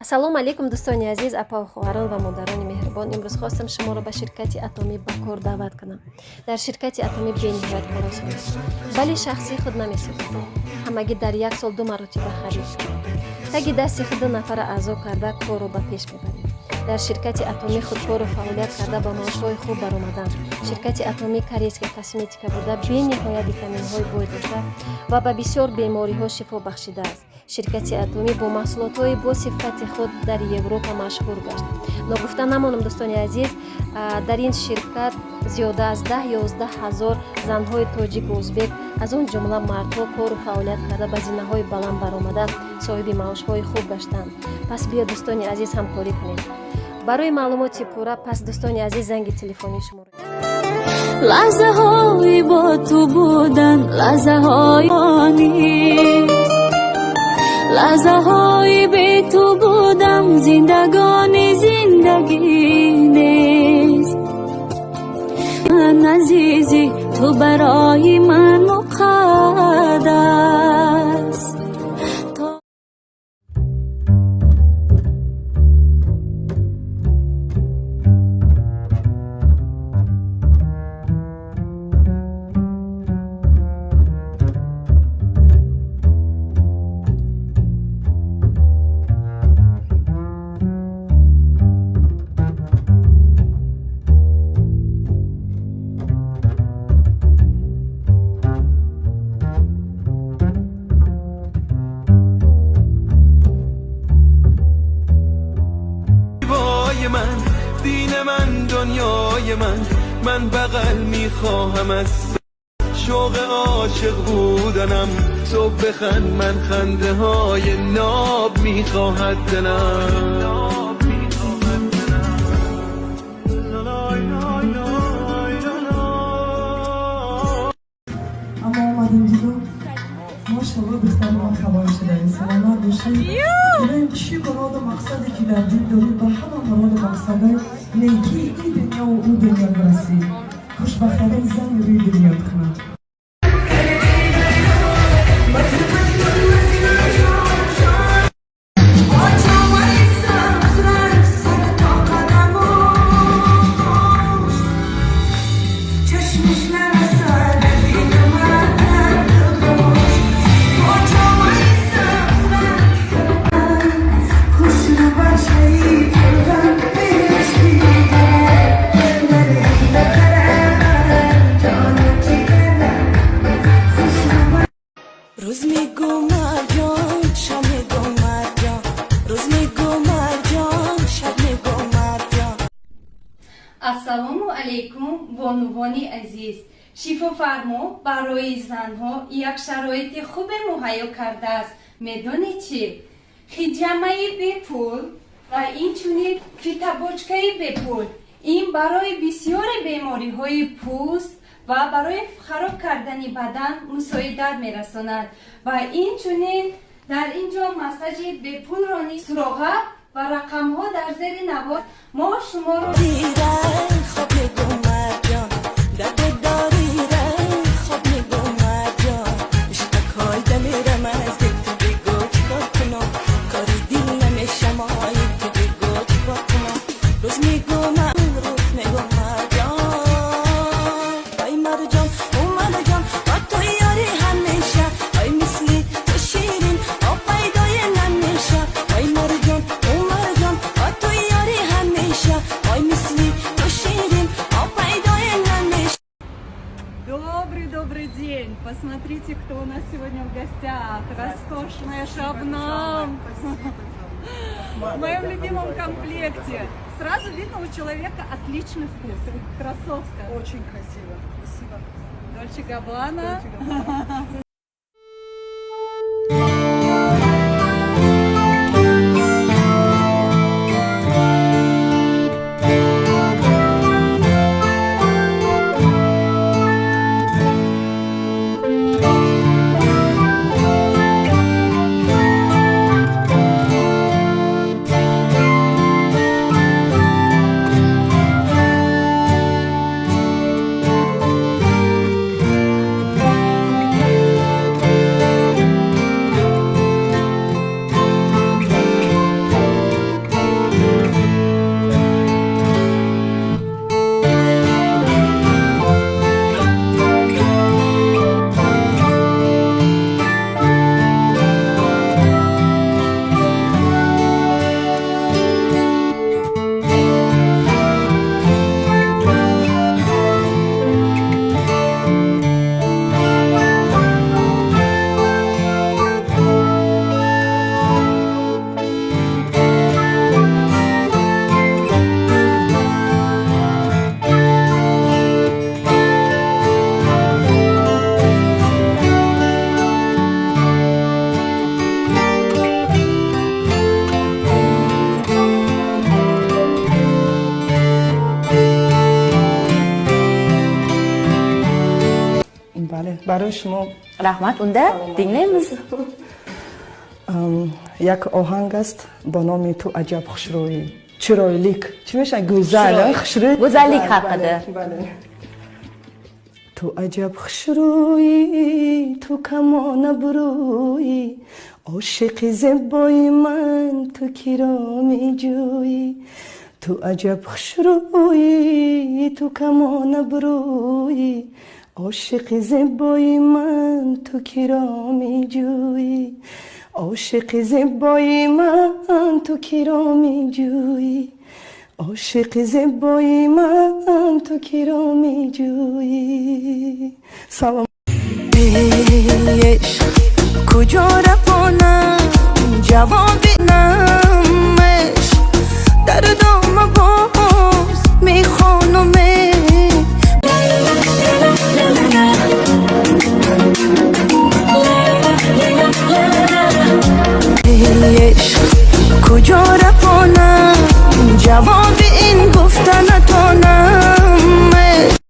Ассалому алайкум, дӯстони азиз, апаву хоҳарон ва модарони меҳрубон. Имрӯз хостам шуморо ба ширкати Атомӣ ба кор даъват кунам. Дар ширкати Атомӣ бениҳоят кор осон аст, вале шахсии худ намесозад. Ҳамагӣ дар як сол ду маротиба харид. Таги дасти худ ду нафара аъзо карда, корро ба пеш мебарем. Дар ширкати Атомӣ худкору фаъолият карда, ба маошҳои хуб баромадан. Ширкати Атомӣ корейская косметика буда, бениҳоят витаминҳои бой дошта ва ба бисёр бемориҳо шифо бахшидааст. Ширкати Атомӣ бо маҳсулотҳои бо сифати худ дар Европа машҳур гашт. Ногуфта намонам, дӯстони азиз, дар ин ширкат зиёда аз 10-11 ҳазор занҳои тоҷику узбек, аз он ҷумла мардҳо, кору фаъолият карда, ба зинаҳои баланд баромада, соҳиби маошҳои хуб гаштанд. Пас биё, дӯстони азиз, ҳамкорӣ кунем. Барои маълумоти пурра, пас, дӯстони азиз, занги телефонии шуморо Лаҳзаҳои бо ту будан лаҳзаҳои нист, лаҳзаҳои бе ту будам зиндагони зиндагӣ нест. Ман азизӣ, ту барои ман муқаддас. وای من، دین من، دنیای من، من بغل میخواهم از شوق عاشق بودنم. تو بخند، من خنده های ناب میخواهد دلم. Аммо омадем, дидум, мошалло, духтари ман калон шудаи. Саломат бошед. Бибин, чӣ муроду мақсаде ки дар дил дорӣ, ба ҳама муроду мақсадои некии ин дунёву ӯ дунё бирасӣ. Хушбахттарин зани рӯи дунё кунам. Рӯз мегӯ марҷон, шаб мегӯ марҷон, рӯз мегӯ марҷон, шаб мегӯ марҷон. Ассалому алайкум, бонувони азиз! Шифофармо барои занҳо як шароити хубе муҳайё кардааст. Медонед чӣ? Хиҷамаи бепул ва инчунин фитобочкаи бепул. Ин барои бисёри бемориҳои пӯст ва барои хароб кардани бадан мусоидат мерасонад. Ва инчунин дар ин ҷо массажи бепулро низ, суроға ва рақамҳо дар зери навор. Мо шуморо хоб мегӯ марҷон, дар бедорира хоб мегӯ марҷон, ишқакҳои дамерам аз дил. Ту бигӯ, чикор кунам? Кори дил намешамои. Ту бигӯ, чикор кунам? Рӯз мегӯ ман, рӯз мегӯ марҷон. Ой марҷон, о марҷон, бо ту ёри ҳамеша. Ой, мисли ту ширин о пайдое намеша. Ой марҷон, о марҷон, бо ту ёри ҳамеша. Ой, мисли ту ширин о пайдое намеша. Добрый, добрый день! Посмотрите, кто у нас сегодня в гостях. Роскошная Шабнам. В моем любимом комплекте. Сразу видно, у человека отличный вкус. Красотка. Очень красиво. Спасибо. Дольче Габбана. Дольче. Барои шумо. Rahmat, unda tinglaymiz. Як оҳанг аст бо номи «Ту аҷаб хушрӯӣ», chiroylik чӣ мешавад, гӯзал, хушрӯй. Go'zallik haqida. Бале. Ту аҷаб хушрӯӣ, ту камон абрӯӣ, ошиқи зебои ман, ту киро меҷӯӣ? Ту аҷаб хушрӯӣ, ту камон абрӯӣ, ошиқи зебои ман, ту киро меҷӯӣ? Ошиқи зебои ман, ту киро меҷӯӣ? Ошиқи зебои ман, ту киро меҷӯӣ? Салом. Ишқ, куҷо равонам, ҷавоби нам, ишқ дар дома боз мехонам. Ишқ, куҷо равонам, ҷавоби ин гуфта натонам.